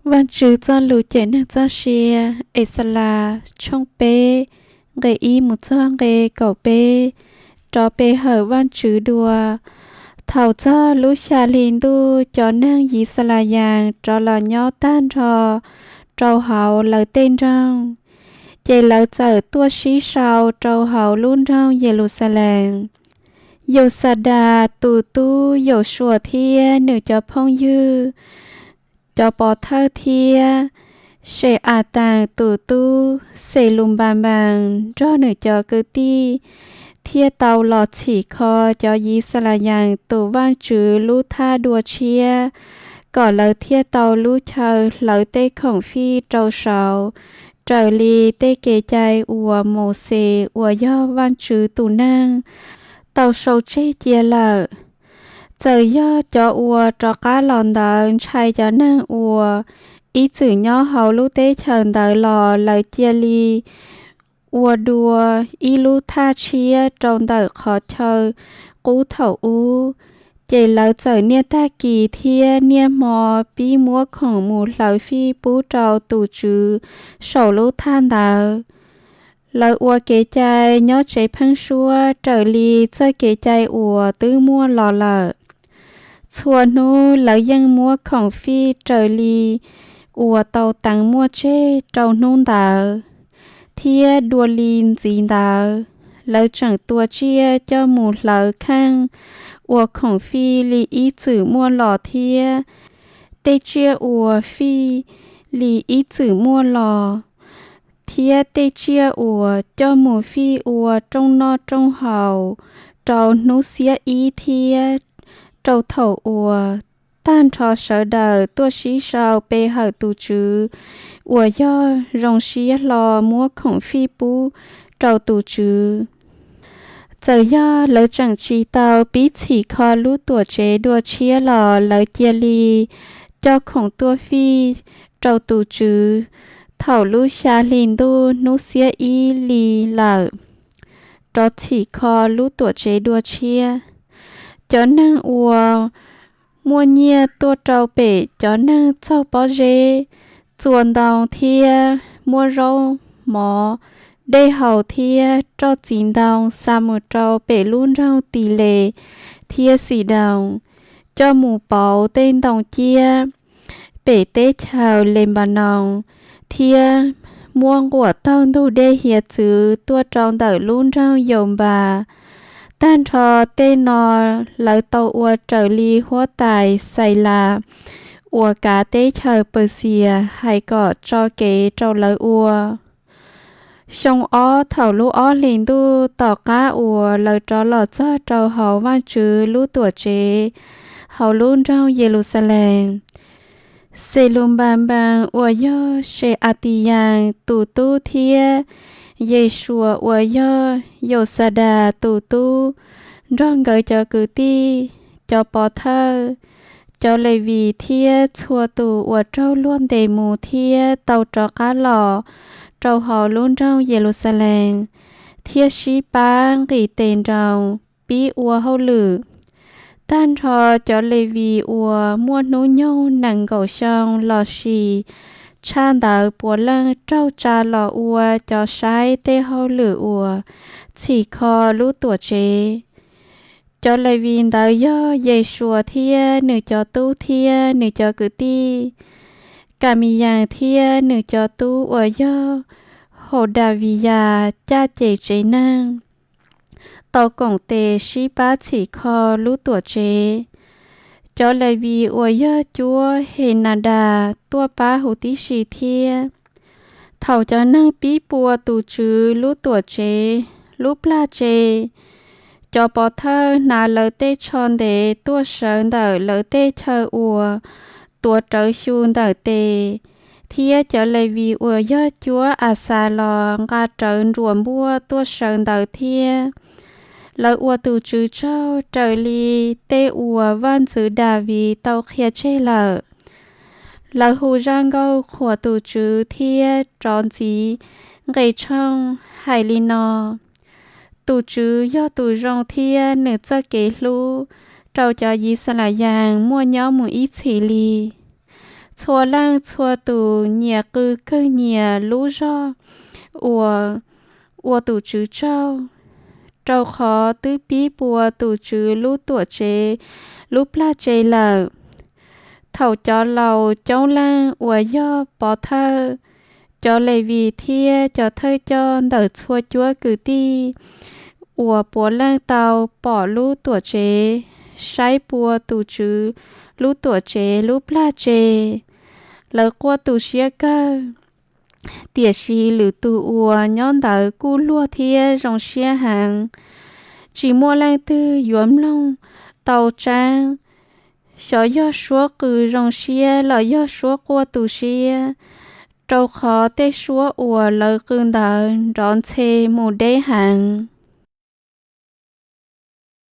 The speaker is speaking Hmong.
Vajtswv txoj lus cawm neeg txoj sia. Exalas tshooj peb, nqe ib mus txog nqe kaum peb. Rov pe hawm Vajtswv dua. Thaum txog lub xya hli ntuj, cov neeg Yixalayees rov los nyob tag nrho rau hauv lawv tej nroog, ces lawv txawm tuaj sib sau rau hauv lub nroog Yeluxalees. Yauxadas tus tub Yausuas thiab nws cov phooj ywg, cov pov thawj thiab Seatees tus tub Xelunpanpees nrog nws cov kwv tij thiaj tau los txhim kho cov Yixalayees tus Vajtswv lub thaj dua tshiab, kom lawv thiaj tau lub chaw hlawv tej khoom fij rau saud, raws li tej kev cai uas Mauxes uas yog Vajtswv tus neeg tau sau tseg cia lawm. Txawm yog cov uas rov qab los ntawd ntshai cov neeg uas ib txwm nyob hauv lub teb chaws ntawd los lawv cia li ua dua ib lub thaj tshiab rau ntawm qhov chaw qub thaum ub. Ces lawv txawm niaj tag kis thiab niaj hmo pib muab khoom mus hlawv fij pub rau tus Tswv saum lub thaj ntawd. Lawv ua kev cai nyob tsev pheeb suab raws li txoj kev cai uas twb muaj los lawm. Txhua hnub lawv yeej muab khoom fij raws li uas tau teev muaj tseg rau hnub ntawd, thiab dua li ntxiv ntawd, lawv tseem tua tsiaj coj mus hlawv kheej ua khoom fij li ib txwm muaj los thiab tej tsiaj uas fij li ib txwm muaj los, thiab tej tsiaj uas coj mus fij ua rooj noj rooj haus rau hnub xiab ib thiab rau thaum uas tag nrho sawv daws tuaj sib sau pe hawm tus Tswv uas yog zoo siab hlo muab khoom fij pub rau tus Tswv. Txawm yog lawv tseem tsis tau pib txhim kho lub Tuamtsev dua tshiab los lawv cia li coj khoom tuaj fij rau tus Tswv thaum lub xya hli ntuj hnub xiab ib li lawm, rov txhim kho lub Tuamtsev dua tshiab. Cov neeg uas muaj nyiaj tuaj rau pem cov neeg txaug pob zeb, txua ntoo thiab muab zaub mov, dej haus thiab roj txiv ntoo xa mus rau pem lub nroog Tiles thiab Xidoos, coj mus pauv tej ntoo ciab pem teb chaws Lenpanoos, thiab muab nquam taug ntug dej hiav txwv tuaj rau ntawm lub nroog Yaunpas. Tag nrho tej no lawv tau ua raws li huab tais Xailas uas kav teb chaws Pawxias hais kom tso kev rau lawv ua. Xyoo ob thaum lub ob hlis ntuj tom qab uas lawv rov los txog rau hauv Vajtswv lub Tuamtsev hauv lub nroog Yeluxalees, Xelunpanpees uas yog Seatiyees tus tub thiab Yesuas uas yog Yauxadas tus tub nrog nkawd cov kwv tij, cov pov thawj, cov Levis thiab txhua tus uas raug luag ntes mus thiab tau rov qab los rau hauv lub nroog Yeluxalees thiab sib pab nqis tes nroos pib ua hauj lwm. Tag nrho cov Levis uas muaj hnub nyoog nees nkaum xyoo lossis tshaj ntawd puav leej raug tsa los ua cov saib tej hauj lwm uas txhim kho lub Tuamtsev. Cov Levis ntawd yog Yesuas thiab nws cov tub thiab nws cov kwv tij. Kamiyees thiab nws cov tub uas yog Haudaviyas caj ces tsev neeg tau koom tes sib pab txhim kho lub Tuamtsev. Cov Levis uas yog cuab Henadas tuaj pab huv tib si thiab. Thaum cov neeg pib pua tus Tswv lub Tuamtsev lub plag tse, cov pov thawj hnav lawv tej tsho ntev tuaj sawv ntawm lawv tej chaw uas tuav rawv xyu ntawm tes, thiab cov Levis uas yog cuab Axas los nqa rawv nruas npuaj tuaj sawv ntawd thiab. Lawv ua tus Tswv tsaug raws li tej uas Vaj ntxwv Daviv tau qhia tseg lawm. Lawv hu zaj nkauj qhuas tus Tswv thiab rov ntxiv nqe tshooj hais li no: Tus Tswv yog tus zoo thiab nws txoj kev hlub rau cov Yixalayees muaj nyob mus ib txhis li. Txhua leej txhua tus nyias qw kawg nyias lub zog ua tus Tswv tsaug, rau qhov twb pib pua tus Tswv lub Tuamtsev lub plag tsev lawm. Thaum cov laus coob leej uas yog pov thawj, cov Levis thiab cov thawj coj ntawm txhua cuab kwv tij uas puav leej tau pom lub Tuamtsev saib pua tus Tswv lub Tuamtsev lub plag tsev, lawv quaj tu siab kawg. Tiam sis lwm tus uas nyob ntawd kuj luag thiab zoo siab heev. Tsis muaj leej twg yuav mloog tau tseeb xyov yog suab qw zoo siab los yog suab quaj tu siab, rau qhov tej suab uas lawv qw ntawd nrov ntxhe mus deb heev.